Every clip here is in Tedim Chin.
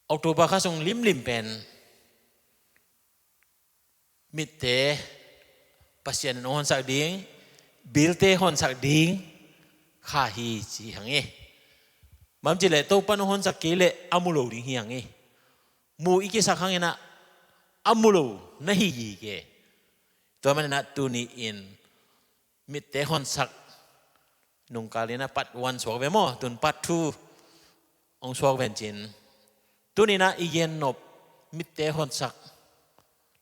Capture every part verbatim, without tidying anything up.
October kha sung limlim pen mitte Pasian in hong honsak ding, bilte honsak ding kha hi ci hang e. Bang ci leh Topa in hong honsak kei leh a mu lo ding hi hang e. Mu i kisak hang inah a mu lo na hi hi ke. Tua man inah tuni in mitte honsak nungkal inah part one suak ve maw, tun part two hong suak ven cin. Tuni inah i gen nop mitte honsak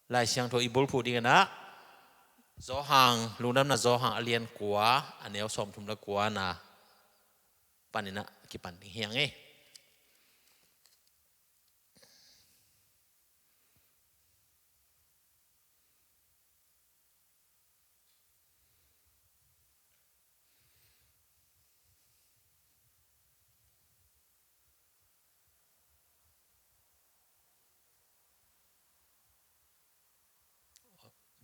Lai Siangtho i bulphuh ding inah Johan, Lungdamna Johan a lian kua, a neu sawmthum le kua na pan inah kipan ding hi hang e.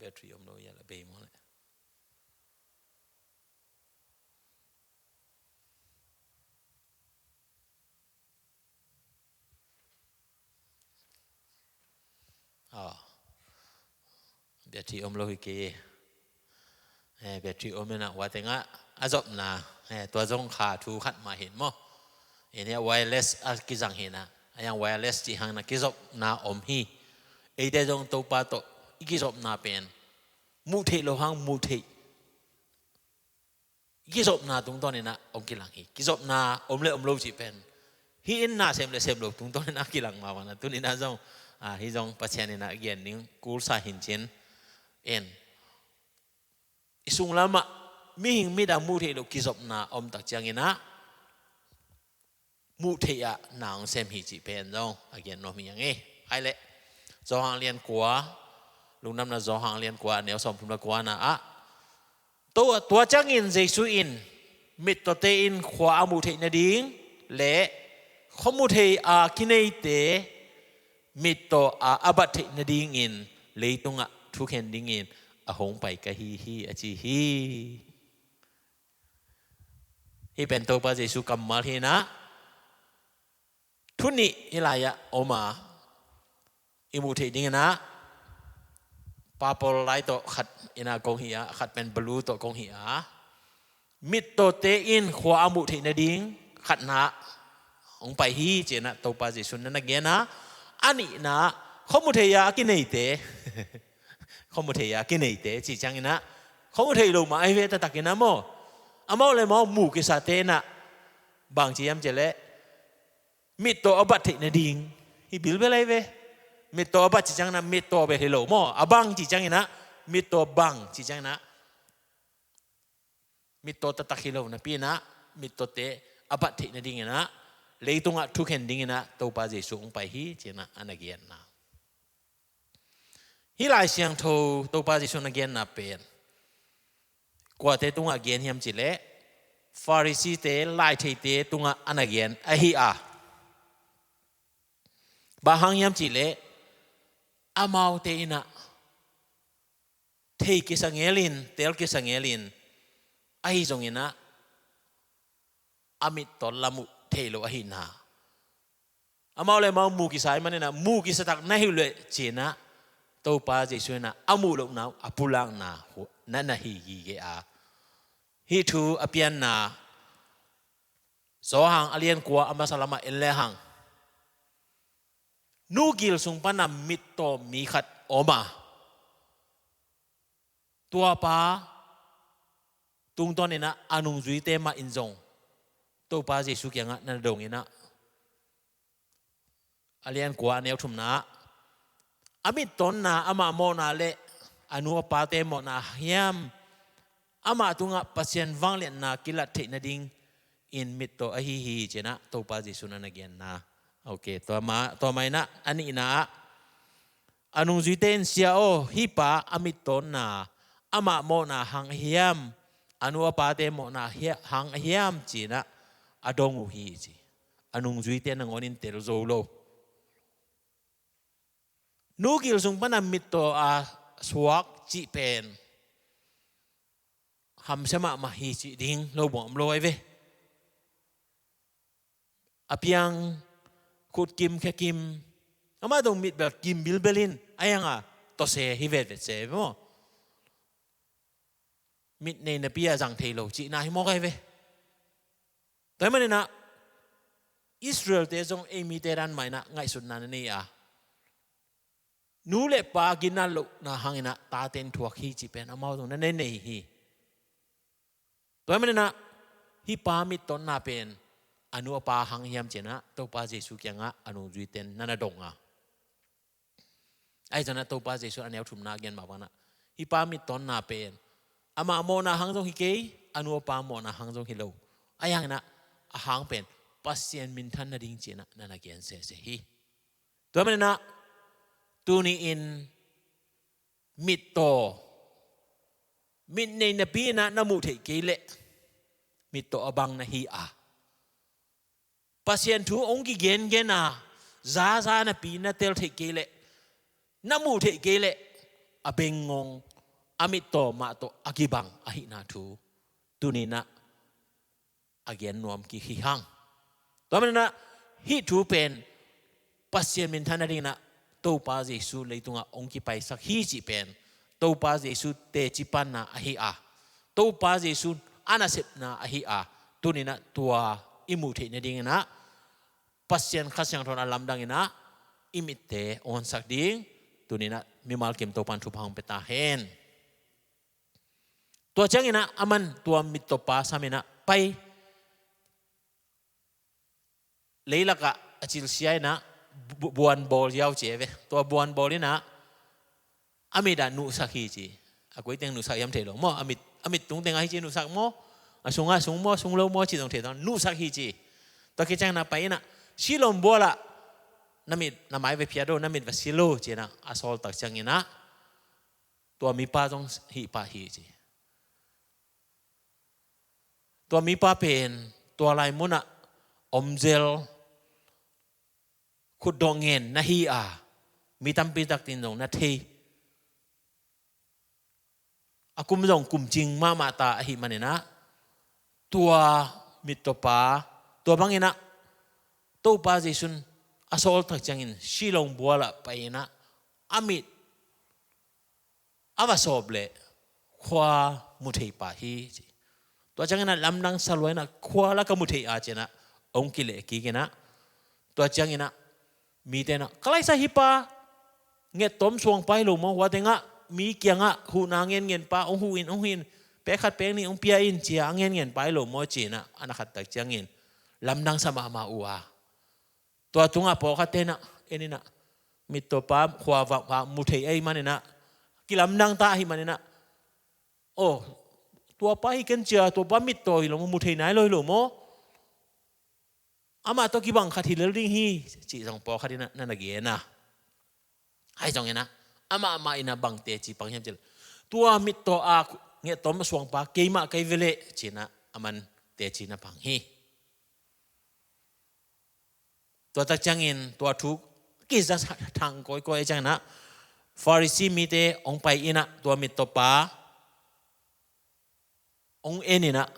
Battery om lo, ya la bei maw le. Aw. Battery om lo hi kei. Eh, battery om inah tua tengah a zopna, eh, tua zong kha thu khat mah hi in maw. Inn ah wireless a kizang hi inah, a yang wireless cih hang inah kizopna om hi. Eite zong Topa tawh i kizopna pen muh theih lo hang muh theih, kizopna tungtawn inah hong kilang hi. Kizopna om le om lo cih pen hih in na sem le sem lo tungtawn inah kilang mah bang a, tuni inah zong, ah, hih zong Pasian inah gen ding kulsa hi in cin. En, i sunglamah mihing mit a muh theih lo kizopna om tak ciang inah muh theih ah na hong sem hi cih pen zong a gen nuam hi hang e. Ai leh, Johan lian kua, Lungdamna Johan lian kua, a neu sawmthum le kua na ah, tua, tua ciangin Jesu in mittawte in khua a muh theih nading le khuamuthei a kineite mittaw a a bat theih nadingin leitungah thukhen dingin a hong pai ka hi hi, a ci hi. Hih pen Topa Jesu kammal hi inah, thu nih hih lai-ah om a, i muh theih ding inah purple lai tawh khat inah kong hi a, khat pen blue tawh kong hi a, mittawte in khua a muh theih nading khatna hong pai hi ci inah Topa Jesu na na gen a, a nihna khuamuthei a kineite, khuamuthei a kineite cih ciang inah khuamuthei lo mah ahi ve taktak inah maw. Amau le amau mu kisate inah bang ci hiam cih leh mittaw a bat theih nading, hih bilbel ahi ve. Mittaw a bat cih ciang inah mittaw bel hi lo maw, a bang cih ciang inah, mittaw bang cih ciang inah mittaw taktak hi lo napi inah mittawte a bat theih nading inah leitungah thukhen ding inah Topa Jesu hong pai hi ci inah a na genna. Hih Lai Siangtho Topa Jesu na genna pen kuate tungah gen hiam cih leh Pharisee-te, laitheite tungah a na gen ahi a, bang hang hiam cih leh amaute inah thei kisa ngelin, tel kisa ngelin, ahi zong inah a mittaw lam uh thei lo ahihna, amau le amau mu kisa ahih man inah mu kisa tak na hi uh leh ci inah Topa Jesu inah a muh lohna uh a pulakna uh na na hi gige a. Hih thu a pianna Johan a lian kua a masa lamah en le hang, nu gil sung pana mittaw mi khat om a, tua pa tungtawn inah a nungzuite mah in zong Topa Jesu kiangah na dong inah, a lian kua a neu thumna ah, a mittawnna, amah mawhna le a nu a pate mawhna hiam, amah tungah Pasian vangliatna kilat theih nadingin mittaw ahi hi ci inah Topa Jesu na na genna. Ok, tua mah, tua mah inah a nihna ah, a nungzuite in, "Sia aw, hih pa a mittawnna, amah mawhna hang ahi hiam, a nu a pate mawhna hia-, hang ahi hiam?" ci inah a dong uh hi ci. A nungzuite nangawnin tel zo lo. Nu gil sung pana mittaw a suak cih pen hamsia mahmah hi cih ding lo bang om lo ahi ve. A piang khut kim khe kim, amah zong mit bel kim bilbel in, a hiang a tawse hi vetvet se maw. Mit nei napi a zang thei lo cihna hi mawk ai ve. Tua hi maninah Israel-te zong ei mite dan mah inah ngaihsutna na nei a, nu le pa ginat lohna hanginah tate in thuak hi cih pen amau zong na nei nei hi. Tua hi maninah hih pa mittawnna pen a nu a pa hang hiam cinah Topa Jesu kiangah a nungzuite in na na dong a. Ahi zongin Topa Jesu a neu thumna a gen mah banah hih pa mittawnna pen amah mawhna hang zong hi kei, a nu a pa mawhna hang zong hi lo. Ahi hanginah a hang pen Pasian minthan nading cinah na na gen sese hi. Tua maninah tuni-in mittaw, mit nei napi inah na muh theih kei leh mittaw a bang na hi a, Pasian thu hong kigengen a zaza napi na tel theih kei leh, na muh theih kei leh a bengngong, a mittaw mah tawh a kibang ahihna thu tuninah a gen nuam kik hi hang. Tua maninah hih thu pen Pasian minthan nadinginah Topa Jesu leitungah hong kipaisak hi cih pen Topa Jesu teci panna ahi a, Topa Jesu a nasepna ahi a, tuninah tua i muh theih nadinginah Pasian Kha Siangtho in a lamdanginah i mitte hong honsak ding tuninah mimal kim Topa in thupha hong pia ta hen. Tua cianginah aman tua mittawpa saminah pai, leilakah a cilsia inah bu-, buanbawl ziau ci ve. Tua buanbawl inah a mit ah nuhsak hi ci. A koi teng nuhsak hiam thei lo maw? A mit, a mit tung teng ahi ci nuhsak maw? A sungah sung maw, sung lo maw ci zong thei zong nuhsak hi ci. Tua khit cianginah pai inah Siloam bualah na mit, na mai va phiat o, na mit va sil o cinah a sawl tak cianginah tua mipa zong hih pah hi ci. Tua mipa pen tua lai munah omzel khutdawh ngen na hi a, mi tampi takte in zong na thei, a kum zong kum cing mahmah ta ahi maninah tua mittawpa, tua banginah Topa Jesu in a sawl tak ciangin Siloam bualah pai inah a mit a va sawp leh khua mu thei pah hi ci. Tua cianginah lamdang sa lua inah khua la ka mu thei a cinah hong kileh kik inah tua cianginah mite inah ka laisa hih pa ngettawm suangpa hi lo maw? Hua tengah mi kiangah huhna ngenngen pa hong huh in, hong huh in, pek khat pek nih hong pia in cia a ngenngen pa hi lo maw cinah a na khat tak ciangin lamdang sa mahmah uh a, tua tungah pawlkhatte inah en inah mittawpa khua va, va mu thei ahi maninah kilamdang ta ahi maninah, aw, tuapa hi ken cia, tuapa mittaw hi lo maw, mu thei nai lo hi lo maw? Amah tawh kibang khat hi lel ding hi cih zong pawlkhat inah na na gen a. Ahi zonginah amah mah inah bang teci pang hiam cih leh tua mittaw a ngettawm a suangpa keimah kei veleh cinah aman teci na pang hi. Tua tak ciangin tua thu kiza thang kawikawi cianginah Farisi mite hong pai inah tua mittawpa hong en inah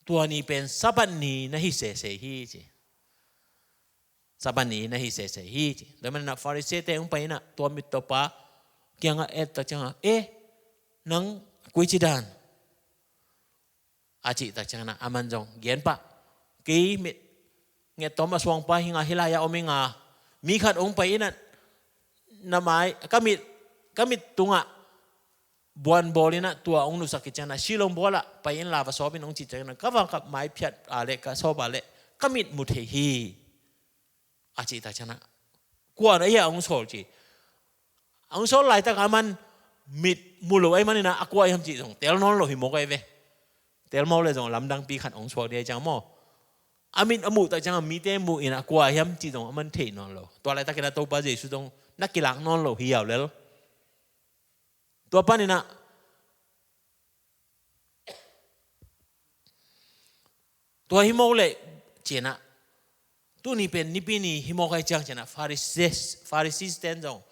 tua ni pen Sabbath ni na hi sese hi ci. Sabbath ni na hi sese hi ci. Tua maninah Farisite hong pai inah tua mittawpa kiangah et tak ciangah, eh, nang koici dan a cih tak cianginah aman zong gen pah, kei mit ngettawm a suangpa hi nga, hih lai-ah om hi nga, mi khat hong pai inah na mai, ka mit, ka mit tungah buanbawl inah tua hong nuhsak khit cianginah Siloam bualah pai inla va sawp in hong cih cianginah ka va ka mai phiat a leh ka sawp a leh ka mit mu thei hi a cih tak cianginah kua na hi a hong sawl ci. A hong sawl laitak aman mit mu lo ahi maninah a kua hiam cih zong tel nawn lo hi mawk ahi ve. Tel mawk leh zong lamdangpi khat hong suak ding ahi ciang maw? A mit a muh tak ciangah mite muh inah kua hiam cih zong aman thei nawn lo. Tua laitakinah Topa Jesu zong na kilak nawn lo hi hiau lel. Tua paninah tua hi mawk leh cinah tuni pen nipi ni hi mawk ahi ciang cinah Pharisees, Pharisees ten zong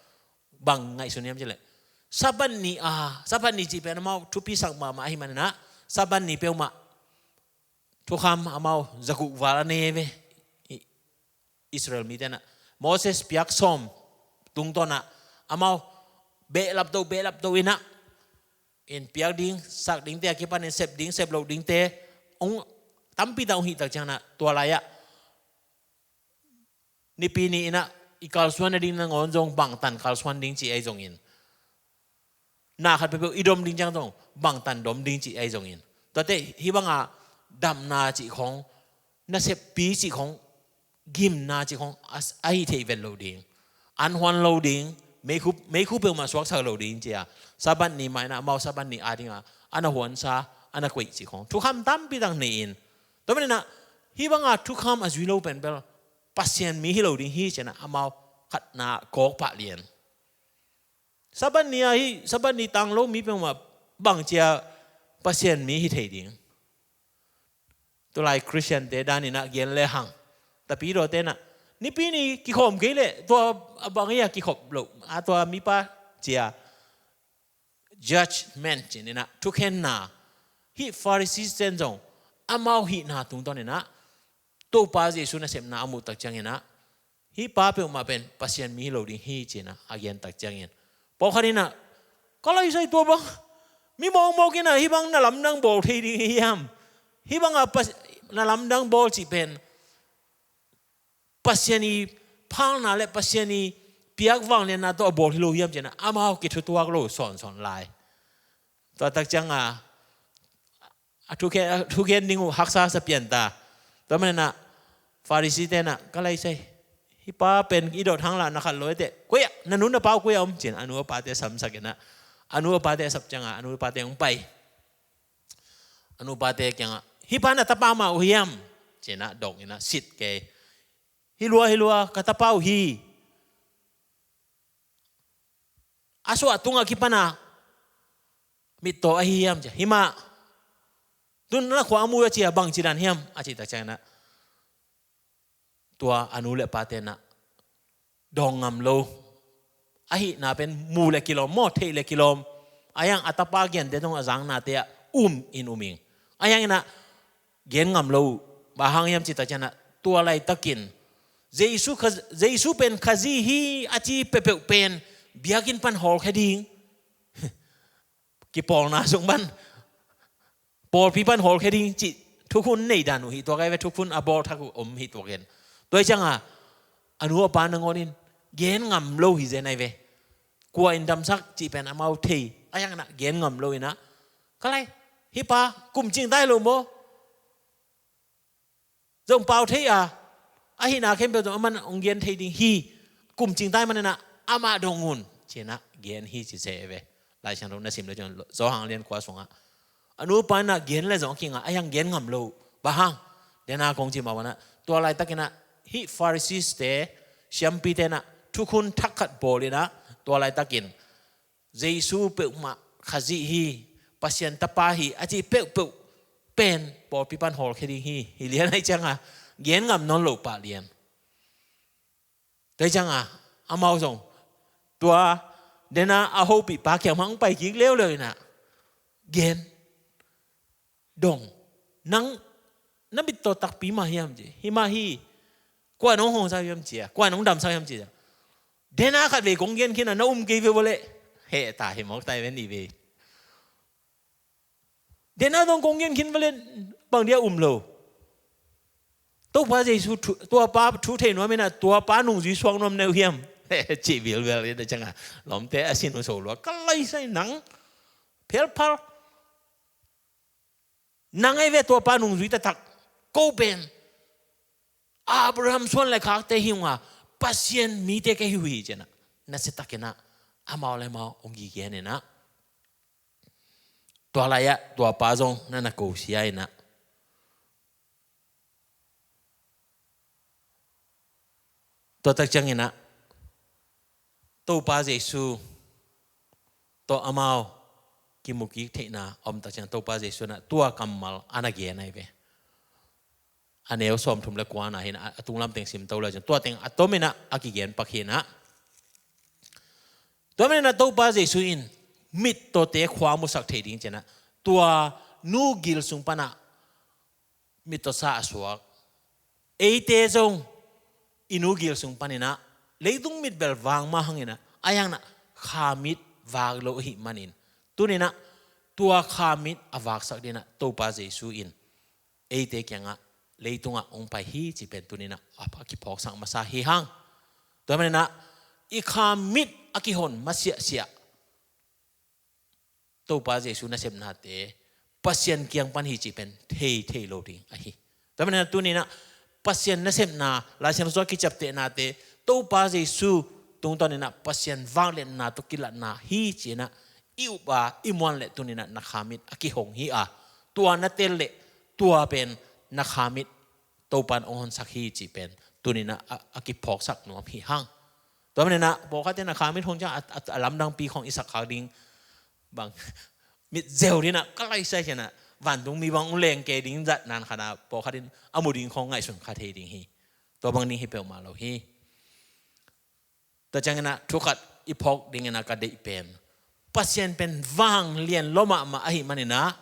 bang ngaihsun hiam cih leh Sabbath ni a, Sabbath ni cih pen amau thupisak mahmah ahi maninah Sabbath ni peuhmah thukham amau zaguk val a nei ve. I-, Israel mite nah Moses piak sawm tungtawnah amau behlap to, behlap to inah in piak ding, sak dingte a kipanin sep ding, sep loh dingte hong tampi tak hong hih tak ciangnah tua lai-ah Nipi ni inah i kalsuan nading nangawn zong bangtan kalsuan ding cih ahi zongin, na khat peuhpeuh i dom ding ciang zong bangtan dom ding cih ahi zongin, tuate hih banga damna cih khong, naseppi cih khong, gimna cih khong a, a hih theih vet lo ding, an huan lo ding, meikhu, meikhu peuhmah suaksak lo ding cia, Sabbath ni mah inah amau Sabbath ni a dinga a na huansa, a na koih cih khong thukham tampi tak nei-in, tua maninah hih banga thukham a zui lo pen bel Pasian mi hi lo ding hi cianah amau khatna kawk pah lian. Sabbath ni ahi, Sabbath ni tang lo mi peuhmah bangcia Pasian mi hi thei ding. Tulai Khristiante daninah gen le hang, tapidawte nah Nipi ni kikhawm kei leh tua a bang hi a kikhop loh a, tua mipa cia judgment ci-in inah thukhenna, hih Pharisee ten zong amau hihna tungtawn inah Topa Jesu nasepna a muh tak cianginah hih pa peuhmah pen Pasian mi hi lo ding hi ci-inah a gen tak ciangin, pawlkhat inah, ka laisai, tua bang mi mawkmawk inah hih bang na lamdang bawl thei ding hi hiam? Hih banga Pas-, na lamdang bawl cih pen Pasian i phalna le Pasian i piak vanglianna tawh a bawl hi lo hiam ci-inah amau kithutuak lo sawnsawn lai. Tua tak cianga a thugen, a thugen ding uh haksa sa pian ta. Tua maninah Pharisee tenah, ka laisai, hih pa pen i dot hang lah na khat lo ete, koi-ah na nu na pa uh koi-ah om ci-in a nu a pate samsak inah, a nu a pate a sap cianga a nu a pate hong pai. A nu a pate kiangah, hih pa na tapa mah uh hiam? Ci-inah dong inah sit kei. Hi lua, hi lua, ka tapa uh hi. A suah tungah kipana mittaw ahi hiam? Ci-a, hi mah. Tun na khua a mu a cia, bangci dan hiam? A cih tak cianginah tua a nu le a pa tenah dawng ngam lo. Ahihna pen mu le kilawm maw, theih le kilawm. A hiang a tapa gente tungah a zaknate ah um in um ing. A hianginah gen ngam lo uh. Bang hang hiam cih tak cianginah tua laitakin Jesu, Jesu pen Khazih hi a ci peuhpeuh pen biakinn pan hawlkhia ding, kipawlna sung pan, pawlpi pan hawlkhia ding cih thukhun nei dan uh hi tuak ahi ve, thukhun a bawl thak uh om hi tuak in. Tua hi cianga a nu a pa nangawn in gen ngam lo hi zen ahi ve. Kua in damsak cih pen amau thei a, a hianginah gen ngam lo inah, ka lai, hih pa kum cingtai lo maw? Zong pau thei a, ahihna khempeuh zong aman hong gen thei ding hi. Kum cingtai maninah amah dong un ci-inah gen hi ci se ve. Laisiangtho na sim le ciang Johan lian kua sungah a nu a pa inah gen le zong a kinga, a hiang gen ngam lo. Bang hang? Dena kong ci mah banah tua laitakinah hih Pharisees te, siampi tenah thukhun thak khat bawl inah tua laitakin Jesu peuhmah Khazih hi, Pasian tapa hi a ci peuhpeuh pen pawlpi pan hawlkhia ding hi. Hi lian ahi cianga gen ngam nawn lo pah lian. Tua hi cianga amau zong tua dena a hopihpa kiang mah hong pai kik leuleu inah gen, dong, nang na mittaw takpi mah hiam ci. Hi mah hi. Kua in hong hawmsak hiam ci-a, kua in hong damsak hiam ci-a. Dena khat vei kong gen khin a, na um kei ve vawleh. Heh ta hi mawk ta hi ve ni vei. Dena dong kong gen khin vawleh, bang dia um lo? Topa Jesu thu, tua pa thu thei nuam inah tua pa nungzui suak nuam na uh hiam? Cih vilvel hi ta cianga lawmte a sin uh so lua, ka laisai, nang phelphal. Nang ahi ve tua pa nungzui taktak. Ko pen Abraham suan le khakte hi unga, Pasian mite ka hi uh hi ci-inah nasiatakinah amau le amau hong kigen inah, tua lai-ah tua pa zong na na kosia inah, tua tak cianginah Topa Jesu tawh amau kimukik theihna a om tak ciang Topa Jesu inah tua kammal a na gen ahi ve. A neu sawmthum le kuana hi inah a tunglam teng sim to le ciang tua teng a tominah a kigen pak hi inah, tua maninah Topa Jesu in mittawte khua musak thei ding ci-inah tua nu gil sung panah mittawsa a suak. Eite zong i nu gil sung paninah leitung mit bel vang mah hanginah a hianginah kha mit vak lo ahih manin, tuninah tua kha mit a vaksak dinah Topa Jesu in eite kiangah leitungah hong pai hi cih pen tuninah a kiphawksak masa hi hang. Tua maninah i kha mit a kihon masiahsiah Topa Jesu nasepnate Pasian kiang pan hi cih pen thei thei lo ding ahi. Tua maninah tuninah Pasian nasepna, Lai Siangtho sungah kiciaptehnate Topa Jesu tungtawninah Pasian vangliatna tawh kilatna hi cinah i up a i muan leh tuninah na kha mit a kihong hi a, tua na tel leh tua pen na kha mit Topan hong honsak hi cih pen tuninah a, a kiphawksak nuam hi hang. Tua maninah pawlkhatte na kha mit hong ciang a, a, a lamdangpi khong i sak khak ding bang mit zeu dinah ka laisai cianah vantung mi bang hong leng kei ding zat nan khanah pawlkhat in a mu ding khong ngaihsun kha thei ding hi. Tua bang ding hi peuhmah lo hi. Tua cianginah thu khat i phawk dinginah ka deih pen Pasian pen vanglian lua mahmah ahih maninah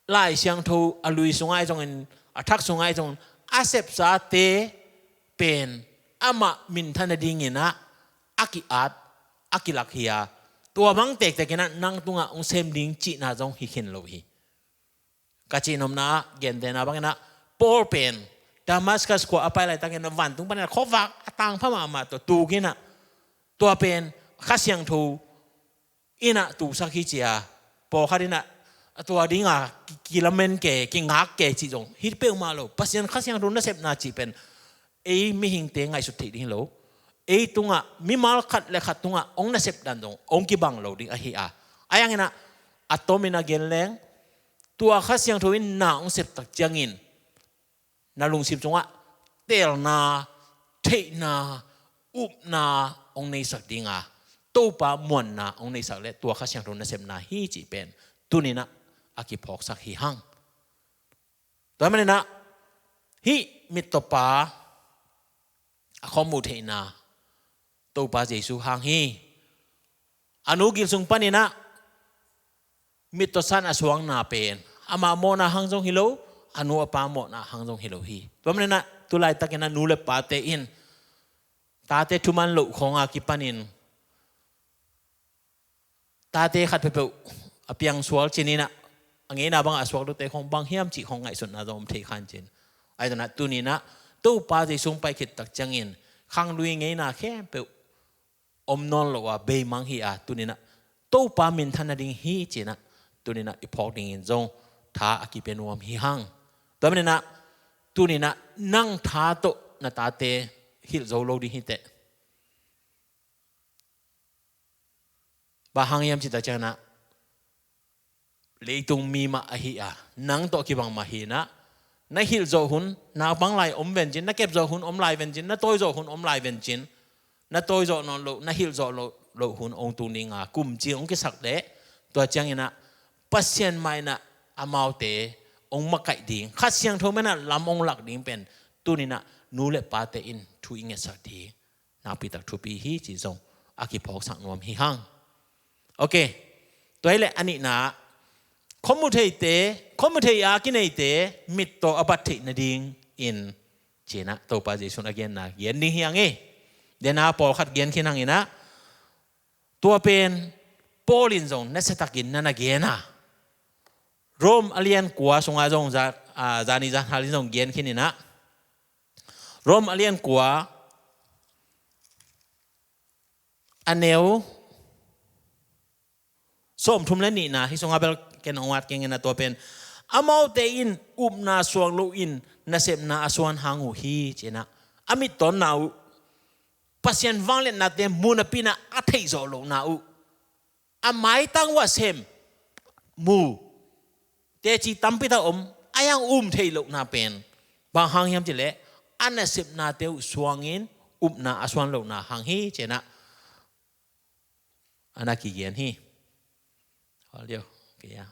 Lai Siangtho a lui sungah ahi zongin a thak sungah ahi zongin a sepsate pen amah minthan nadinginah a ki-at a kilak hi a, tua bang tektekinah nang tungah hong sem ding cihna zong hi khin lo hi. Ka cihnopna ah gentehna banginah Paul pen Damascus khua a pai laitakinah vantung paninah khuavak a tangpha mahmah tawh tukinah tua pen Kha Siangtho innah tusak hi cia, pawlkhat innah a tua dinga ki, kilamen ke, kingak ke cih zong hi peuhmah lo. Pasian Kha Siangtho nasepna cih pen ei mihingte ngaihsut theih ding hi lo. Ei tungah mimal khat le khat tungah hong nasep dan zong hong kibang lo ding ahi a, a hianginah a tomin a gen leng tua Kha Siangtho in na hong septak ciangin na lungsim sungah telna, theihna, upna hong neisak dinga, Topa muanna hong neisak le tua Kha Siangtho nasepna hi cih pen tuninah a kiphawksak hi hang. Tua maninah hih mittawpa a khawmuh theihna Topa Jesu hang hi. A nu gil sung paninah mittawsan a suangna pen ama mawhna hang zong hi lo, a nu a pa mawhna hang zong hi lo hi. Tua maninah tulaitakinah nu le pate in tate thuman loh khawnga kipanin tate khat peuhpeuh a piangsual cininah a ngeina bangah a suak lote khong bang hiam cih khong ngaihsutna zong om thei khan cin. Ahi zongah tuninah Topa Jesu hong pai khittak ciangin khanglui ngeina khempeuh om nawn lo a beimang hi a, tuninah Topa minthan nading hi cinah tuninah i phawk dingin zong tha a kipia nuam hi hang. Tua maninah tuninah nang tha tawh na tate hilh zo lo ding hi teh. Bang hang hiam cih tak cianginah leitung mi mah ahi a, nang tawh kibang mah hinah na hilh zawh hun naupang lai om vencin, na kep zawh hun om lai vencin, na tawi zawh hun om lai vencin, na tawi zawh nawn loh, na hilh zawh loh, loh hun hong tung dinga kumci hong kisak leh tua cianginah Pasian mah innah amaute hong makaih ding, Kha Siangtho mah innah lam hong lak ding pen tuninah nu le pate in thu i ngetsak ding nakpitak thupi hi cih zong a kiphawksak nuam hi hang. Ok. Tua hileh a nihna, khuamuh theite, khuamuh thei a kineite mittaw a bat theih nadingin cinah Topa Jesu in a genna gen ding hi hang hi. Dena pawlkhat gen khin hanginah tua pen Paul in zong nasiatakin na na gen a, Rome a lian kua sungah zong za, a, zani zan halin zong gen khininah Rome a lian kua a neu sawmthum le nihna hi sungah bel ken hong at kengin a tua pen amaute in upna suang loin nasepna a suan hang uh hi cinah a mittawnna uh Pasian vangliatnate mu napinah a theihzawh lohna uh a maitang uh a sem mu teci tampi tak om a hiang um theih lohna pen bang hang hiam cileh a nasepnate uh suangin upna a suan lohna hang hi cinah a na kigen hi. Hol dio kei a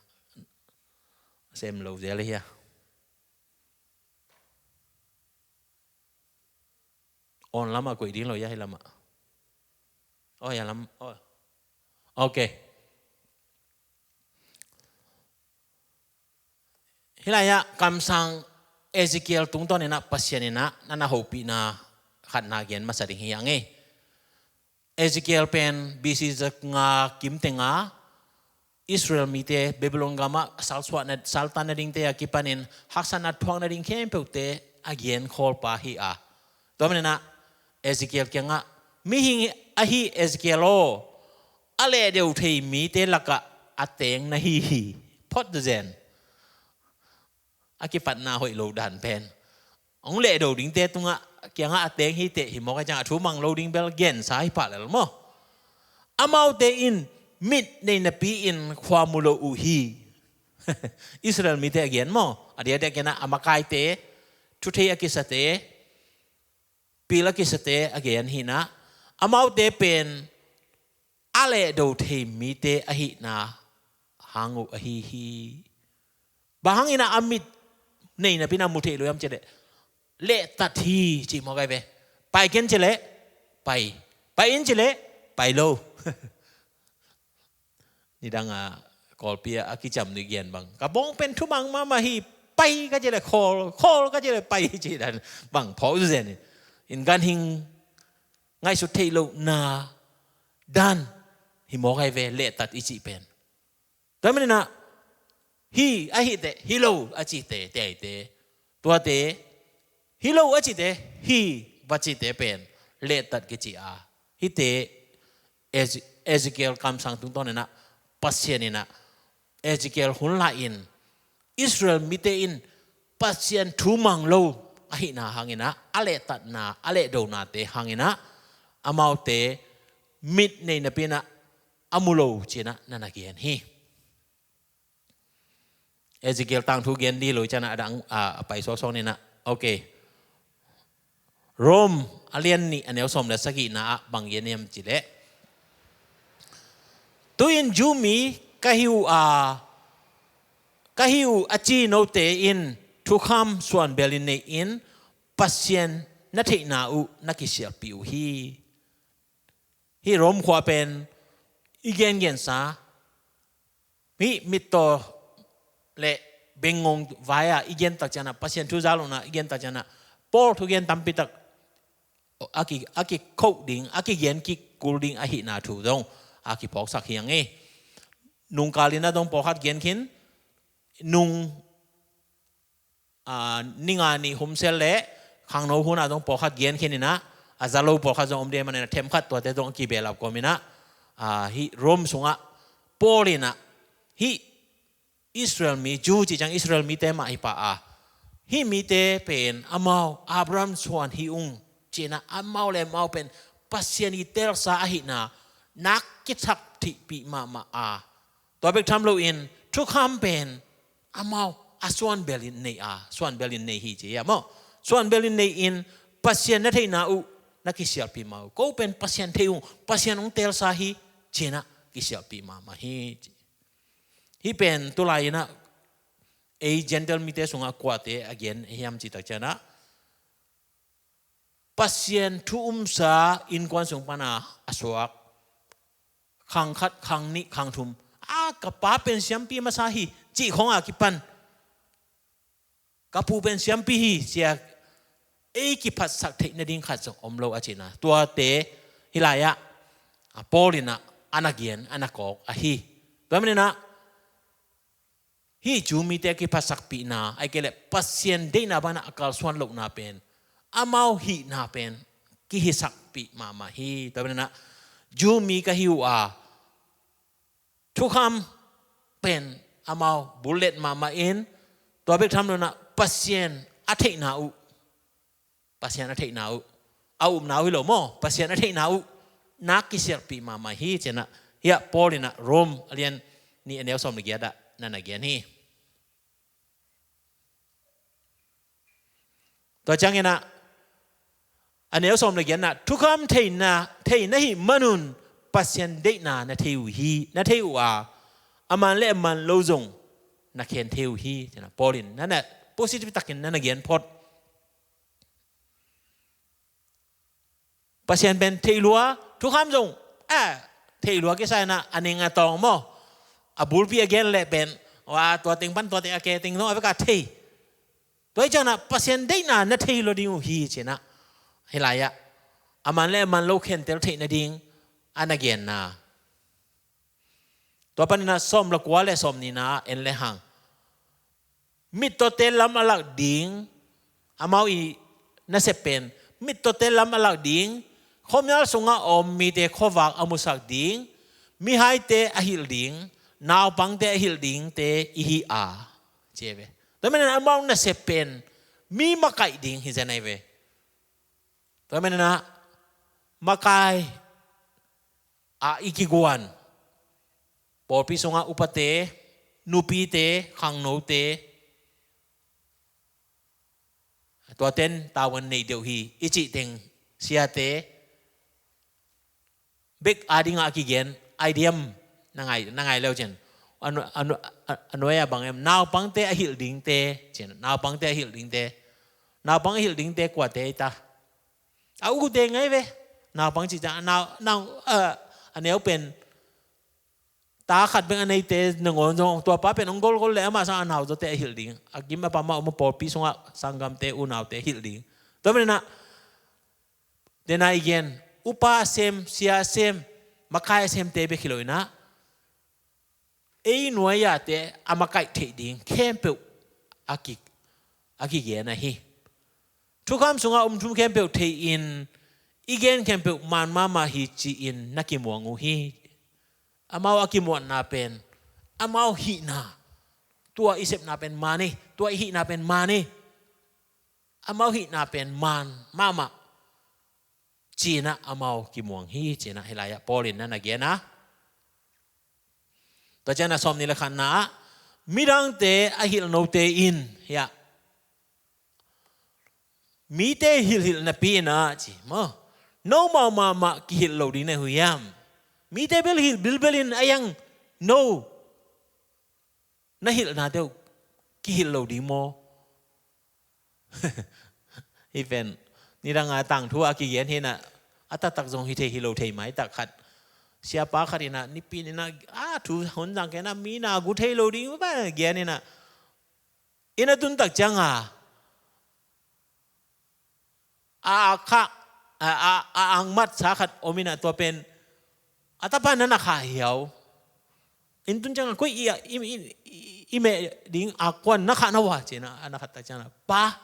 sem lo zel hi a. On lamah koih ding lo ia hi lamah. Oh ia lam. Oh. Ok. Hilai ah kamsang Ezekiel tungtawn inah Pasian inah na na hopihna khatna gen masa ding hi hang e. Ezekiel pen B C za nga kim tenga Israel mite Babylon gamah salsuah na, saltan nadingte a kipanin haksatna thuak nading khempeuhte a gen khawlpa hi a. Tua maninah Ezekiel kiangah, "Mihing ahi Ezekiel aw, a lehdeuh thei mite lakah a teng na hi hi." Phot zen. A kipatna hoih lo dan pen. Hong lehdo dingte tungah kiangah a teng hi teh hi mawk a, ciang a thu mang lo ding bel gensa hi pah lel maw? Amaute in mit nei napi-in khua mu lo uh hi. Israel mite a gen maw? A diakdiak genah a makaite, thuthei a kisate, pil a kisate a gen hinah, amaute pen a lehdo thei mite ahihna hang uh ahi hi. Bang hangin a mit nei napi-in a mu thei lo hiam cih leh, lehtat hi cih mawk ai ve. Pai ken cih leh pai, pai in cih leh pai lo. Nidang a Kawlpi a kicam ni gen bang, ka bawng pen thumang mahmah hi, pai ka cih leh khawl, khawl ka cih leh pai cih dan bang phawk uh zen in, ganhing ngaihsut theih lohna dan hi mawk ai ve, lehtat i cih pen. Tua maninah hi a hi teh, hi lo a cite, te aite. Tuate, hi lo a cite, hi va cite pen lehtat kici a. Hihte Eze-, Ezekiel kamsang tungtawn inah Pasian inah Ezekiel hun lai-in Israel mite in Pasian thu mang lo ahihna hanginah, a lehtatna, a lehdonate hanginah, amaute mit nei napi-inah a mu lo cinah na na gen hi. Ezekiel tangthu gen di lo i cianah a dang, a, a pai suaksawk ninah. Ok. Rom a lian nih a neu sawm le sagihna ah bang gen hiam cih leh, "Tu-in Jew mi ka hi uh a, ka hi uh a ci note in thukham suanbelin nei-in Pasian na theihna uh na kisialpih uh hi." Hih Rom khua pen i gengensa, hih mittaw le bengngong vai-a i gentak cianah, Pasian thu za lohna i gentak cianah, Paul thugen tampitak a ki, a kikhoh ding, a kigen kikul ding ahihna thu zong a kiphawksak hi hang e. Nungkal inah zong pawlkhat gen khin, nung a, ninga nih humsel le khangno hunah zong pawlkhat gen khin inah, a za lo pawlkhat zong om ding maninah themkhat tuate zong a kibelap kawm inah, a, hih Rom sungah Paul inah hih Israel mi, Jew cih ciang Israel mite mah hi pah a, hih mite pen amau Abraham suan hi ung cinah, amau le amau pen Pasian i teelsa ahihna nak kisaktheihpih mahmah a. Tua bek tham loin thukham pen amau a suanbelin nei a, suanbelin nei hi ci a maw? Suanbelin nei-in Pasian na theihna uh na kisialpih mah uh. Ko pen Pasian thei ung, Pasian hong teelsa hi cinah kisialpih mahmah hi ci. Hih pen tulai inah ei Gentile mite sungah kuate a gen hiam cih tak cianah, Pasian thu umsa innkuan sung pana a suak khang khat, khang nih, khang thum, a, ka pa pen siampi masa hi cih khong a kipan, ka pu pen siampi hi cia ei kiphatsak theih nading khat zong om lo a cihna. Tuate hih lai-ah a Paul inah a na gen, a na kawk ahi. Tua maninah hih Jew mite a kiphatsakpihna, ahih kei leh Pasian deihna banah a kalsuan lohna pen, amau hihna pen kihisakpih mahmah hi. Tua banah Jew mi ka hi uh a, thukham pen amau bullet mahmah in, tua bek tham loinah Pasian a theihna uh, Pasian a theihna uh, a upna uh hi lo maw, Pasian a theihna uh nak kisialpih mahmah hi cinah, hiah Paul inah Rom a lian nih a neu sawm le giat ah na na gen hi. Tua cianginah a neu sawm le giatna, thukham theihna, theihna hih manun Pasian deihna na thei uh hi, na thei uh a, a man le a man lo zong na khen thei uh hi cinah Paul in na na positive takin na na gen phot. Pasian pen theih lua, thukham zong, a, theih lua kisa inah a ning a tawng maw, a bulpi a gen leh pen, wa, tua teng pan tua teng a ke teng zong a veka thei. Tua hi ciangin ah Pasian deihna na thei lo ding uh hi ci-in ah, hih lai-ah a man le a man lo khentel theih nading a na genna. Tua panin ah sawm le kua le sawm nihna en le hang, mittawte lam a lak ding, amau i nasep pen, mittawte lam a lak ding, khuamial sungah a om mite khuavak a musak ding, mihaite a hilh ding, naupangte a hilh dingte i hi a, ci hi ve. Tua manin ah amau nasep pen mi makaih ding hi zen ahi ve. Tua manin ah makai ah i kiguan, pawlpi sungah upate, nupite, khangnote, tuaten tavuan nei deuh hi i cih teng, siate bek adingah a kigen idea na ngai, na ngai leu cin. A nu-, a nu-, a, a nuai-ah bang em, naupangte a hilh dingte cin, naupangte a hilh dingte. Naupang a hilh dingte kuate hi ta? A ute ngai ve. Naupang cih ciang a nau, nau, a, a neu pen ta khat bek a neite nangawn zong, tua pa pen hong golgol leh amah sang a nau zawte a hilh ding, a kim a pam a om a pawlpi sungah sanggamte, unaute a hilh ding. Tua manin ah, dena i gen, upa a sem, sia a sem, makai a semte bek hi lo-in ah, ei nuai-ate a makaih theih ding khempeuh a ki, a kigen ahi. Thukham sungah om thu khempeuh thei-in, i gen khempeuh man mahmah hi ci-in na kimuang uh hi. Amau a kimuanna pen, amau hihna, tua i sepna pen man hi, tua i hihna pen man hi. Amau hihna pen man mahmah ci-in ah amau kimuang hi ci-in ah hih lai-ah Paul in na na gen a. Tua ciangin ah sawm nih le khatna ah, midangte a hilh note in, hiah, mite hilhhilh napi-in ah ci maw, nomau mahmah kihilh lo ding na hi uh hiam? Mite bel hilh bilbel in, a hiang no na hilhna deuh kihilh lo ding maw? Hih pen nidang a tangthu a kigen hi-in ah, a taktak zong hi thei hi lo thei maitak khat. Siapa khat in ah, Nipi ni-in ah, a thu hun zang kei-in ah, mi na gu thei lo ding, va gen in ah, inn a tun tak ciang a, a, a kha, a, a, a angmat sa khat om in ah, tua pen a tapa na na khah hiau. Inn tun ciang a, koi i, i, i, i, i meh ding a kuan na khah na uh a ci-in ah, a na khat tak ciang a, pa,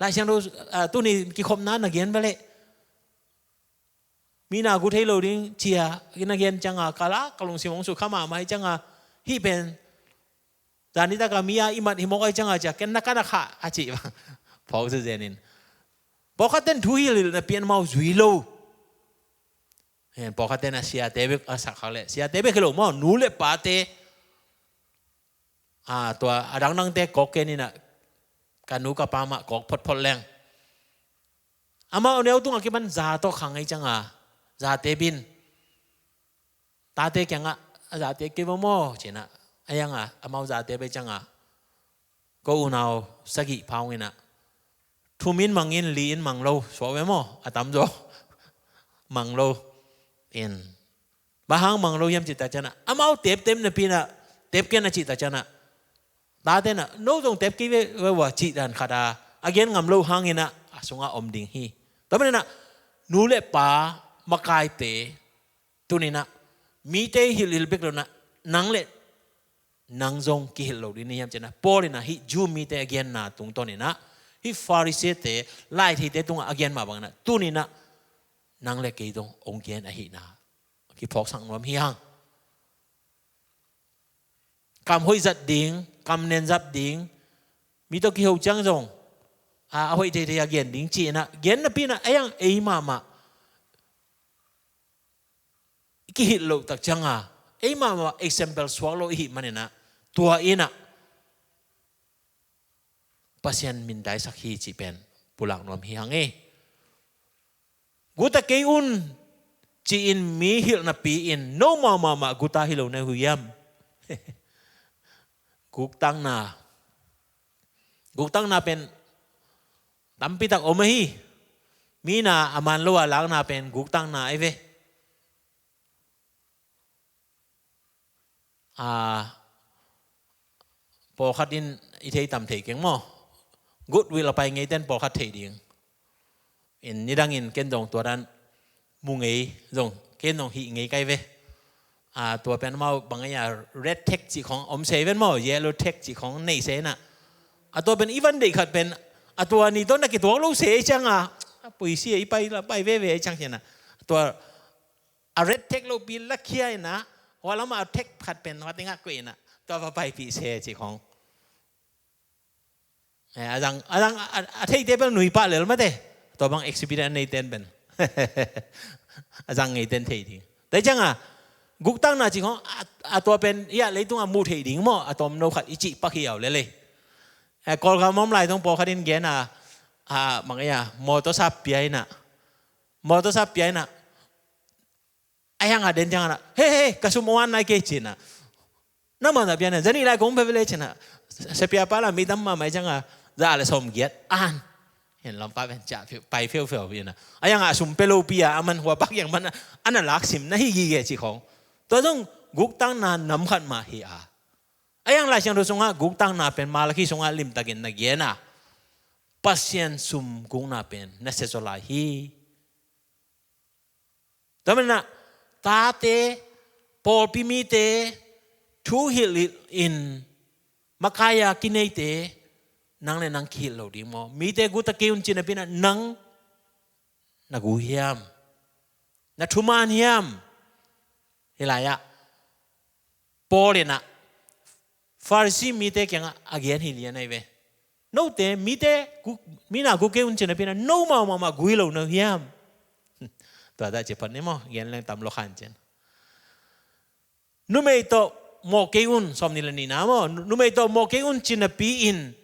Lai Siangtho, a, tuni kikhopna na gen va leh, mi na gu thei lo ding ci-a na gen ciang a, ka la, ka lungsim hong sukha mahmah hi ciang a, hih pen zan nitak a mi a i mat hi mawk ahi ciang a, ci-a ken na ka na khah a ci. Phawk zezen in. Pawlkhat ten thu hilhhilh napi-in amau zui lo. Hen, pawlkhat ten a siate bek a sak khak leh, siate bek hi lo maw, nu le pate, a, tua a dangdangte kawk ken in ah, ka nu ka pa mah kawk photphot leng, amau a neu tungah kipan za tawh khang ahi ciang a, zate bin, tate kiangah, a zate kei va maw ci-in ah, a hiang a, amau zate bek ciang a, ko unau sagih pha hong in ah, thum in mang in, li in mang lo, suak ve maw, a tamzaw mang lo in. Bang hang mang lo hiam cih tak ciang a, amau teptep napi-in ah, tep ken a cih tak ciang a, tate in ah, no zong tep kei ve, ve ua cih dan khat a, a gen ngam lo hangin ah, a sungah om ding hi. Tua manin ah, nu le pa makaite, tuni-in ah, mite hilhhilh bek lo-in ah, nang le nang zong kihilh lo ding na hiam ci-in ah, Paul in ah hih Jew mite a genna tungtawn in ah, hih Pharisee-te, laitheite tungah a gen mah bangin ah, tuni-in ah nang le kei zong hong gen ahihna kiphawksak nuam hi hang. Kam hoih zat ding, kam nen zat ding, mi tawh kiho ciang zong, a, a hoih theithei a gen ding ci-in ah, gen napi-in ah, a hiang ei mahmah kihilh loh tak ciang a, ei mahmah example suak lo i hih manin ah, tua in ah Pasian mindaisak hi cih pen pulak nuam hi hang e. Guta kei un ci-in mi hilh napi-in, nomau mahmah guta hi lo na hi uh hiam? Guktakna. Guktakna pen tampi tak om ahi. Mi na a man lo a lakna pen guktakna ahi ve. A, pawlkhat in i thei tam thei keng maw. Goodwill a pai ngeiten pawlkhat thei ding. In nidangin ken dong tua dan mu ngei zong ken dong hih ngei kai ve. A tua pen amau bang a red tag cih khong om se ven maw, yellow tag cih khong nei se na. A tua pen i van deih khat pen a tua ni tawh na kituak lo se ei cianga a puisi a i pai la pai veve ei ciang ciana. A tua a red tag lo pi lakhia ina hua lama a tag khat pen hua tingah kuih ina tua va paipih se cih khong. Eh, a zang a zang a, a theite bel nui pah lel mate. Tua bang exhibit a neiten pen a zang ngeiten thei ding. Tua cianga guktakna cih khong a, a tua pen ia leitunga mu thei ding maw a tom no khat i cih pak hi au lelei. Eh, Kawlgam om lai tong pawlkhat in gen a a mang ia motor sap pia ina motor sap pia ina a hiang a den cianga na he he ka sum wan nai kei cina. Na ma na pia na zani lai kong pe vele cina. Sepia pa la mi tam ma mai cianga za le som giat an. Hen lam pa ven cia pai fiu fiu ina a hiang a sum pe lo pia a man hua pak yang man ana lak sim na hi gi ge ci khong. Tua zong guktakna nam khat ma hi a. A hiang lai ciang ro sunga guktakna pen Malakhi sunga limtakin na giana Pasian sum gukna pen na se zo lai hi. Tua manah tate pawlpi mite thu hilh hilh in makaia kineite nang le nang kihilh lo ding maw? Mite guta kei un cinapinah nang na gu hiam? Na thuman hiam? Hilaiah Paul inah Pharisee mite kiangah a gen hi lian ahi ve. Note mite mina gu kei un cinapinah no mau mahmah gu hi lo no hiam? Tua dah ci phat ni maw? Gen leng tam lo khan cin. Numei tawh mawh kei un, sawm ni le nihna maw? Numei tawh mawh kei un cinapi in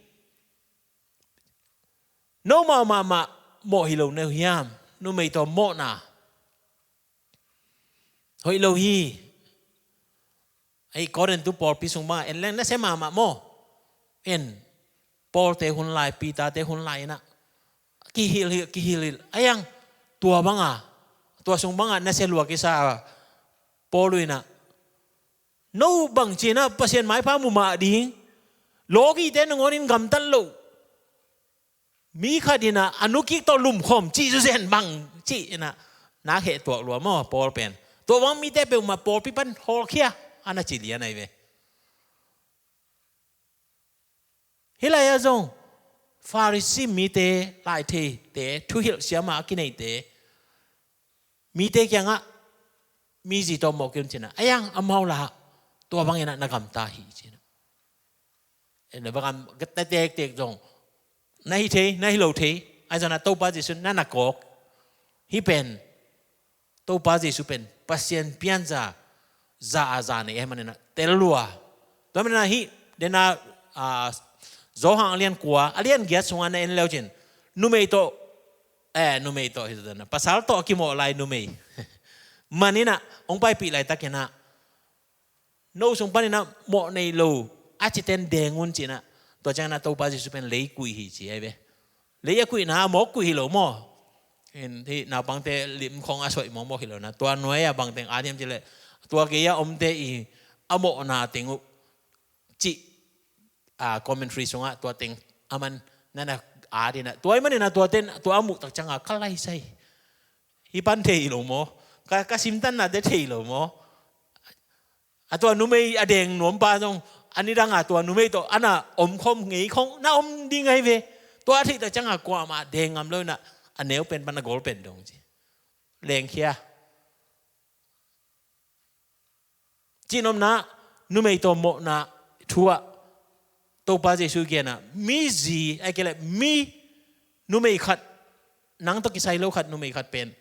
no mau mahmah mawh hi lo no hiam? Numei tawh mawhna hoih lo hi. Ahi Korintu pawlpi sung bangah en leng nasia mahmah maw? En Pawlte hun lai, Peter-te hun lai inah kihilhilh kihilhilh a hiang tua banga tua sung bangah nasia lua kisa Paul uh inah no bang cinah Pasian maipha mu mah ding lawkite nangawnin gamtat loh mi khat inah a nukik tawh lumkhawm cih zuzen bang cih inah nak heh tuak lua maw Paul pen. Tua bang mite peuhmah pawlpi pan hawlkhia ana ci lian ahi ve. Hilaiah zong Pharisee mite laitheite thuhilh siama a kineite mite kiangah mizi tawh mawh kei un cinah a hiang amau lah tua bang inah na gamta hi cinah. Ena bakam gata tektek zong na hi thei na hi lo thei. Ahi zongah Topa Jesu na na kawk hi pen Topa Jesu pen Pasian pianza za a za nei ahi maninah tel lua. Tua maninah hih dena Zohang a lian kua a lian giat sungah na en leucin numei tawh eh numei tawh hi zana pasal tawh a kimawh lai numei maninah hong paipih laitakinah no sung paninah mawh nei lo a citen deng un cinah tua cianginah Topa Jesu pen lei kuih hi ci ahi ve. Lei a kuihna a mawk kuih hi lo maw? Hih naupangte limkhong a soih mawkmawk hi lo na tua nuai a bangteng a diam cileh tua kei a omte i a mawhna teng uh cih a commentary sungah tua teng aman nana a dinah tua i maninah tua ten tua a muh tak cianga ka laisai. Hi pan thei lo maw? Ka, ka simtannate thei lo maw? A tua numei a deng nuampa zong a nidanga tua numei tawh ana omkhawm ngei khong na om ding ahi ve. Tua a theihtak cianga kuamah deng ngam lo inah a neu pen pan a gol pen dong ci lengkhia. Cihnopna numei tawh mawhna thu ah Topa Jesu genah mi zi ai kei le mi numei khat nang tawh kisai lo khat numei khat pen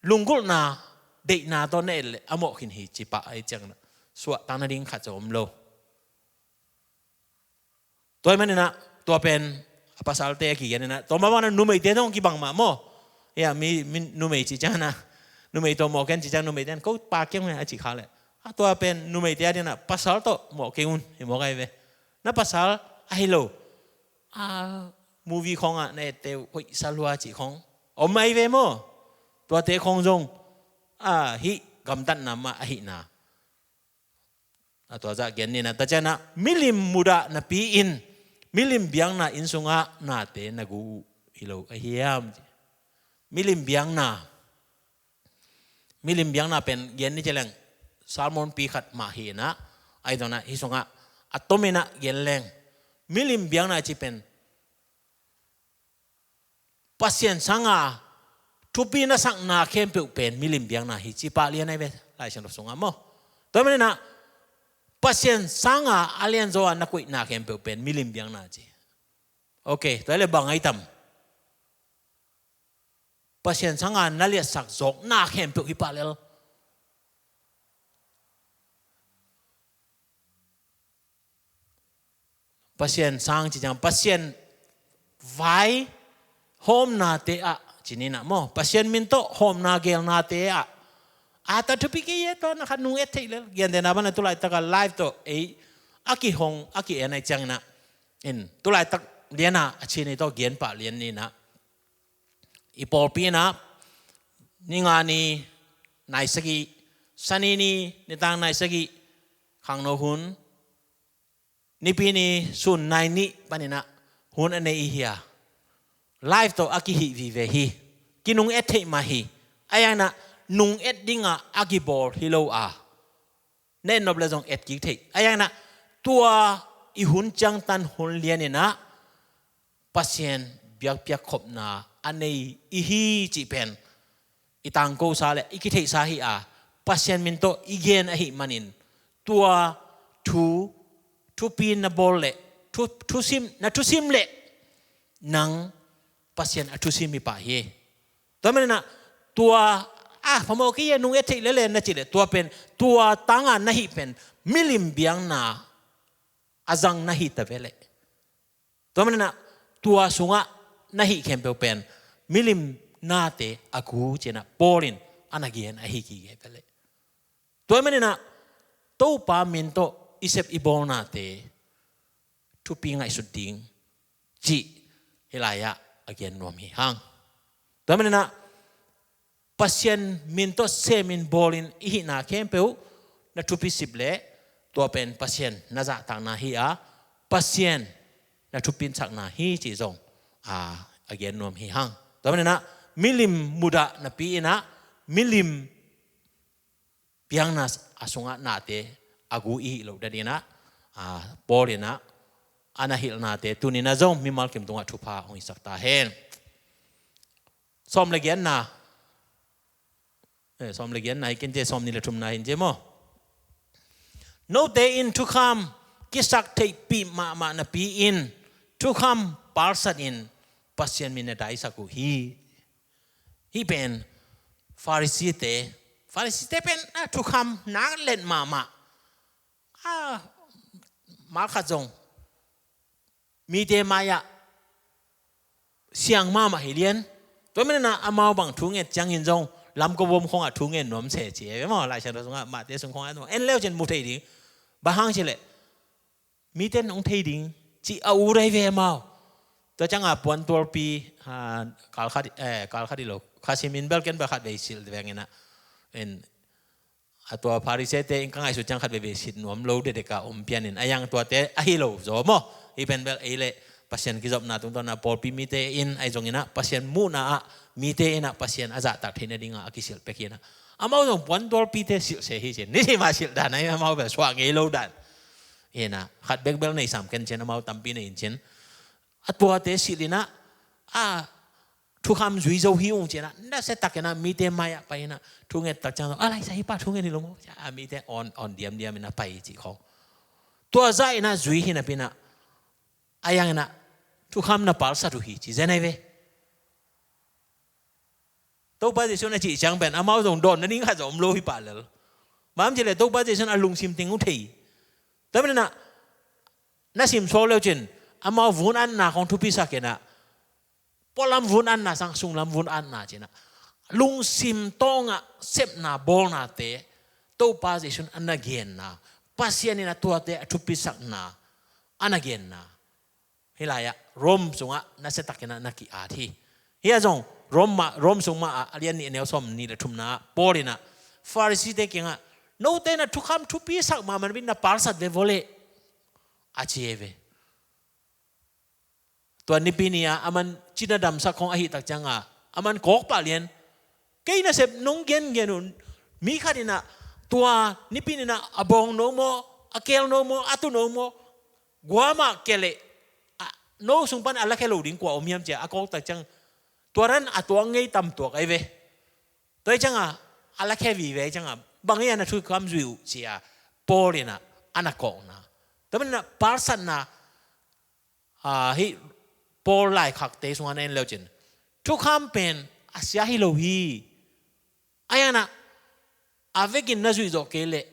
lunggulhna deihna tawh na et leh a mawh khin hi ci pah ahi ciangna suahtakna ding khat zong om lo. Tua hi maninah tua pen a pasalte a kigeninah tua mah bangna numeite tawh kibang mah maw? Ia mi, mi numei ci ciangna numei tawh mawh ken ci ciang numeite an ko pa kiang a ci kha leh a tua pen numeite a dinah pasal tawh mawh kei un hi mawk ahi ve. Na pasal ahi lo a movie khawngah na ette uh hoih sa lua cih khawng om ahi ve maw? Tuate khawng zong a hih gamtatna mah ahihna a tua zah gen nina ta cianah milim mudah napi-in Milim biakna inn sungah nate na gu uh hi lo ahi hiam? Milim biakna. Milim biakna pen gen ni ci leng sermon pi khat mah hi inah, ahi zongin ah hih sungah a tomin ah gen leng, milim biakna ci pen Pasian sanga thupi na sakna khempeuh pen milim biakna hi ci pah lian ahi ve, Lai Siangtho sungah maw. Tua manin ah Pasian sanga a lianzaw a na koihna khempeuh pen milim biakna ci. Ok, tua hi leh bang ahi tam? Pasian sanga na liatsak zawkna khempeuh hi pah lel. Pasian sang ci ciang Pasian vai hawmnate ah ci ni nah maw, Pasian min tawh hawmna gelnate ah a ta thupi kei e, tua na khat nung et theih lel. Gentehna banah tulaitak a live tawh ei a kihong a ki-en ahi ciangin ah, in tulaitak lian a a ci ni tawh gen pah lian ni nah. I pawlpi in ah ni nga ni nai sagih, Sani ni nitang nai sagih, khangno hun, Nipi ni sun nai nih panin ah hun a nei i hi a, live tawh a kihih vive hi. Kinung et theih mah hi. Ahi hangin ah nung et dingah a kibawl hi lo a, na et nop leh zong et kik theih. Ahi hangin ah tua i hun ciangtan hun lianin ah Pasian biakpiak khopna a nei i hi cih pen i tangkosa leh i kitheihsa hi a, Pasian min tawh i gen ahih manin tua thu, thupi na bawl leh thu, thusim, na thusim leh nang Pasian a thusim hi pah hi. Tua manin ah tua a phamawh kei e, nung et theih lel e na cih leh tua pen, tua tanga na hih pen milim biakna a zang na hi ta ve leh. Tua manin ah tua sungah na hih khempeuh pen milim nate a gu ci-in ah Paul in a na gen ahi kei ve leh. Tua manin ah Topa min tawh i sep i bawlnate thupi ngaihsut ding cih hih lai-ah a gen nuam hi hang. Tua manin ah Pasian min tawh semin bawlin i hihna khempeuh na thupi sip leh tua pen Pasian na zahtakna hi a, Pasian na thupinsakna hi cih zong a, a gen nuam hi hang. Tua manin ah milim mudah napi-in ah milim biakna a sungah nate a gu i hih loh danin ah, a, Paul in ah a na hilhnate tuni-in ah zong mimal kim tungah thupha hong hisak ta hen. Sawm le giatna, eh, sawm le giatna hi kei in ci, sawm nih le thumna hi in ci maw. Note in thukham kisak theihpih mahmah napi-in thukham palsatin Pasian min na daisak uh hi. Hih pen Pharisee-te, Pharisee-te pen a thukham nak let mahmah. A, mal khat zong mite mai-ah siang mahmah hi lian. Tua manin ah amau bang thu nget ciangin zong lamkawm khongah thu nget nuam se ci e maw, Lai Siangtho sungah Matthai sung khongah en leu cin mu thei ding. Bang hang cih leh mite in hong thei ding cih a ut ahi ve amau. Tua ciangah puantualpi, a, kal khat, eh, kal khat hi lo, kha simin bel ken bel khat vei silh veng in ah, in a tua Pharisee-te in ka ngaihsut ciang khat veve sit nuam lo dekdek a om pianin a, ahi hang tuate ahi lo zaw maw. Hih pen bel ei leh Pasian kizopna tungtawn a pawlpi mite in ahi zongin ah Pasian muhna ah mite in ah Pasian a zahtak theih nadingah a kisilh pek hi in ah. Amau zong puantualpite silh se hi cin. Nisim a silh dan ahi, amau bel suah ngei lo dan. Hi in ah khat bek bel nei sam ken cin, amau tampi nei in cin. A tuate silh in ah, a, thukham zui zo hi ung ci-in ah, nasia takin ah mite mai-ah pai in ah thu nget tak ciang, a, Laisiangtho pa thu nget hi lo maw, a, mite awn, awn diamdiam in ah pai cih khawng. Tua zah in ah zui hi napi in ah, ahi hangin ah thukham na palsat uh hi ci zen ahi ve. Topa Jesuh in a cih ciang pen amau zong dawn nading khat zong om lo hi pah lel. Bang hang hiam cih leh Topa Jesuh in a lungsim teng uh thei. Tua manin ah na simsuak leu cin amau vun-atna khawng thupisak in ah, pualam vun-atna sang sunglam vun-atna ci-in ah, lungsim tawngah sepna bawlnate Topa Jesuh in a na genna, Pasian in a tuate a thupisakna a na genna. Hih lai-ah Rom sungah nasia takin ah na ki-at hi. Hih ah zong Rom mah, Rom sung mah ah a lian nih a neu sawm nih le thumna ah Paul in ah Pharisee-te kiangah, note in ah thukham thupisak mahmah napi-in na palsat ve vawleh, a ci hi ve. tua nipi ni-a aman cina damsak khong ahih tak cianga aman kawkpah lian, kei nasep nong gengen un, mi khat inah tua nipi ninah a bawng no maw, a keel no maw, a tu no maw, guamah keleh, a, no sung pan a lakhia lo ding kua om hiam cia a kawk tak ciang, tua dan a tuang ngei tam tuak ai ve. Tua hi cianga a lakhia vive hi cianga bang hi a na thukham zui uh cia Paul inah a na kawkna. Tua maninah palsatna, a, hih Paul laikhakte sungah na en leucin thukham pen a sia hi lo hi. Ahi hanah a vekin na zuih zawh kei leh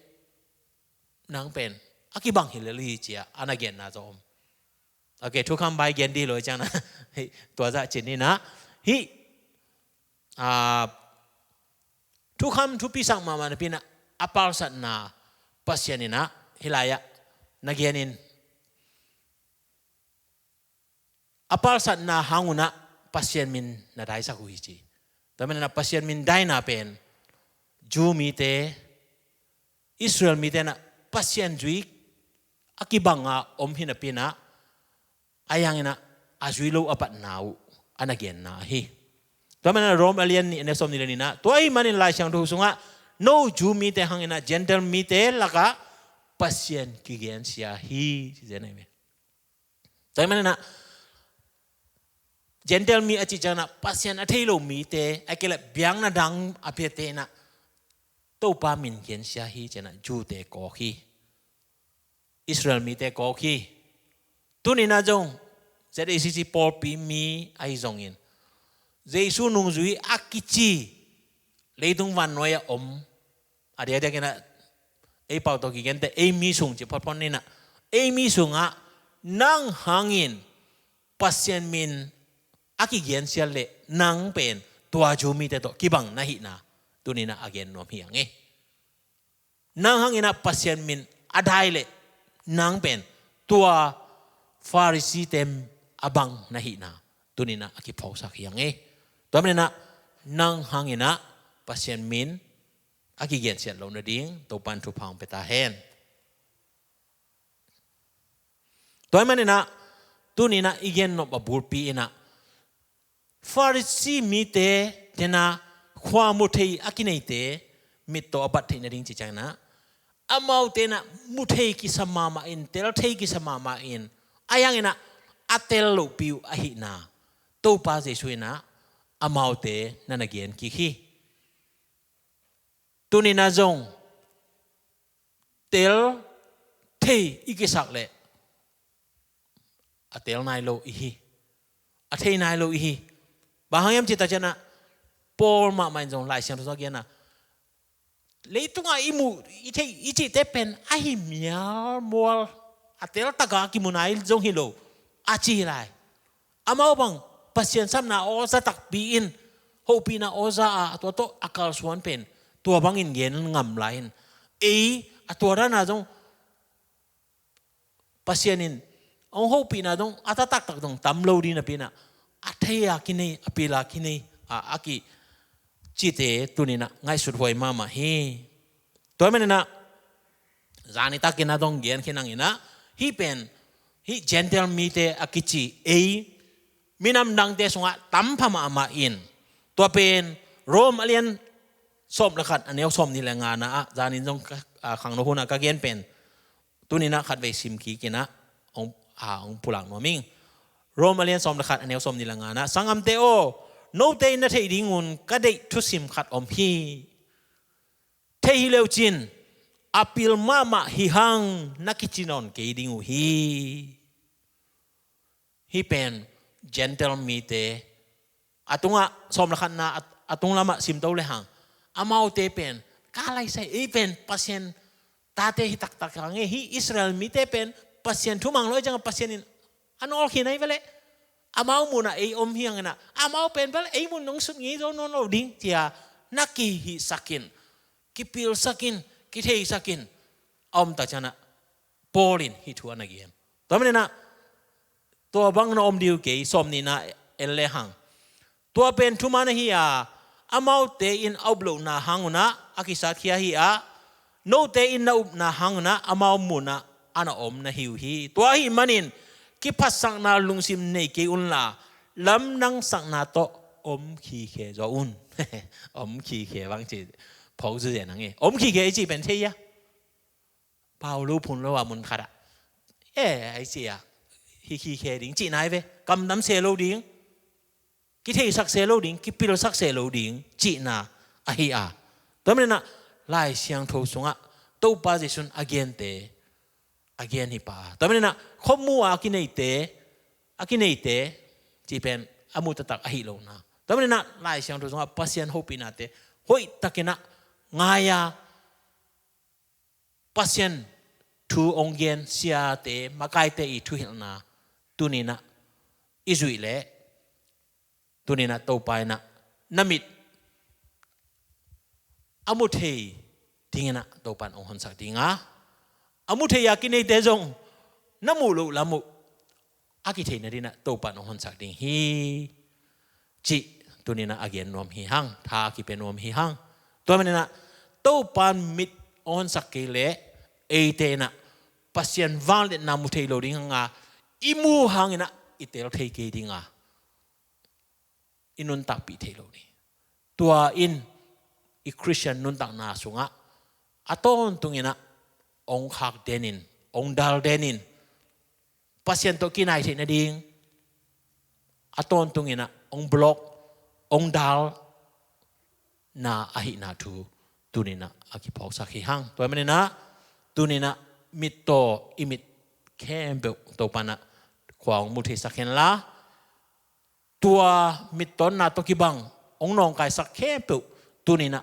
nang pen a kibang hi lel hi cia a na genna zawh om. Ok, thukham bai gen dih lo hi ciangna hih tua zah cin inah hih, a, thukham thupisak mahmah napi inah a palsatna Pasian inah hih lai-ah na genin a palsatna hang unah Pasian min na daisak uh hi ci. Tua maninah Pasian min daina pen Jew mite, Israel mite inah Pasian zui a kibanga om hi napi inah, ahi hanginah a zui lo a patna uh a na genna ahi. Tua maninah Rom a lian nih a neu sawm nih le nih inah, tua ahih manin Lai Siangtho sungah no Jew mite hanginah Gentile mite lakah Pasian kigensia hi ci zen ahi ve. Tua ahih maninah Gentile mi a cih cianginah Pasian a thei lo mite, a kei leh biakna dang a piate inah Topa min gensia hi cianah Jew-te kawk hi. Israel mite kawk hi. Tuninah zong Z A C C pawlpi mi ahi zongin Jesu nungzui a kici leitung vannuai-ah om, a diakdiakinah ei pau tawh kigente ei mi sung ci photphot ninah, ei mi sungah nang hangin Pasian min a kigensiat leh nang pen tua Jew mite tawh kibang na hihna tuninah a gen nuam hi ang e. Nang hanginah Pasian min a dai leh nang pen tua Pharisee-te a bang na hihna tuninah a kiphawksak hi ang e. Tua maninah nang hanginah Pasian min a kigensiat loh nading Topan thupha hong pia ta hen. Tua ahih maninah tuninah i gen nop a bulpi inah Pharisee mite tenah khua mu thei a kineite mit tawh a bat theih nading ci cianginah amaute inah mu thei kisa mahmah in, tel thei kisa mahmah in, ahi hanginah a tel lohpi uh ahihna Topa Jesu inah amaute na na gen kik hi. Tuninah zong tel thei i kisak leh a tel nai lo i hi, a thei nai lo i hi. Bang hang hiam cih tak cianah Paul mahmah in zong Lai Siangtho sungah a genna, leitungah i muh i thei i cihte pen ahi mial mual, a tel taka kimu nai zong hi lo a ci lai. Amau bang Pasian sapna aw za takpi in, hopihna aw za a, tua tawh a kalsuan pen tua bangin gen ngam lai in, ei a tua dana zong Pasian in hong hopihna dong a taktak dong tam lo ding napi inah a thei a kinei, a pil a kinei a, a kicite tuninah ngaihsut huai mahmah hi. Tua ahih maninah zani takin a dong gen khin hanginah hih pen hih Gentile mite a kici ei minam dangte sungah tam pha mahmah in, tua pen Rom a lian sawm le khat a neu sawm nih le ngana ah zanin zong ka, a, khangno hunah ka gen pen tuninah khatvei sim kik inah hong, a, hong pulak nuam ing. Rom a lian sawm le khat a neu sawm nih le ngana, sangamte aw, note in na theih dingun ka deih thusim khat om hi. Thei hi leucin a pil mahmah hi hang na kici nawn kei ding uh hi. Hih pen Gentile mite a tungah sawm le khatna a, a tung lamah simto lehang amaute pen ka laisai ei pen Pasian tate hi taktak hang e, hih Israel mite pen Pasian thumang lo hi ciangah Pasian in a nawlkhin ahi veleh amau munah ei om hi hanginah amau pen veleh ei mun nong sut ngei zo nawn lo ding cia na kihihsakin, kipilsakin, kitheisakin a om tak cianah Paul in hih thu a na gen. Tua maninah tua bang na om ding uh kei, sawm nihna en lehang tua pen thuman ahi a, amaute in a up lohna hang unah a kisatkhia hi a, note in na upna hang unah amau munah a na om na hi uh hi. Tua ahih manin kiphatsakna lungsim nei kei unla, lamdangsakna tawh om khikhe zaw un. Om khikhe bang ci phawk zuzen ang e. Om khikhe i cih pen thei a, pau lo phun lo a mun khat ah, e, ai ci a, hi khikhe ding cihna hi ve. Kamdam se lo ding, kitheisak se lo ding, kipilsak se lo ding cihna ahi a. Tua maninah Lai Siangtho sungah Topa Jesuh in a gente, a gen hi pah a. Tua maninah khuamu a kineite, a kineite cih pen a mu taktak ahi lohna. Tua maninah Lai Siangtho sungah Pasian hopihnate hoihtakinah ngai a, Pasian thu ong gen siate, makaite i thuhilhna tuninah i zuih leh, tuninah Topa inah na mit a mu thei dinginah Topa in ong honsak ding a, a mu thei a kineite zong na muh loh lam uh a kithei nadinah Topa in ong honsak ding hi, cih tuninah a gen nuam hi hang, tha a kipia nuam hi hang. Tua maninah Topa in mit ong honsak kei leh eite inah Pasian vangliatna mu thei lo ding hanga, i mu hanginah i tel thei kei dinga, i nuntakpih thei lo ni. Tua in i Khristian nuntakna sungah a tawntunginah ong khak denin, ong dal denin, Pasian tawh kinai theih nading a tawntunginah ong block, ong dal na ahihna thu tuninah a kiphawksak hi hang. Tua maninah tuninah mittaw i mit khempeuh Topa inah khua ong mu theisak henla, tua mittawnna tawh kibang ong nawngkaisak khempeuh tuninah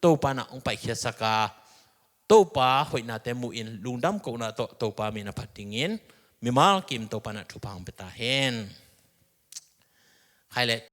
Topa inah ong paikhiatsak a, Topa hoihnate muhin lungdam kohna tawh Topa min a phat dingin mimal kim Topa inah thupha ong pia ta hen. Khai le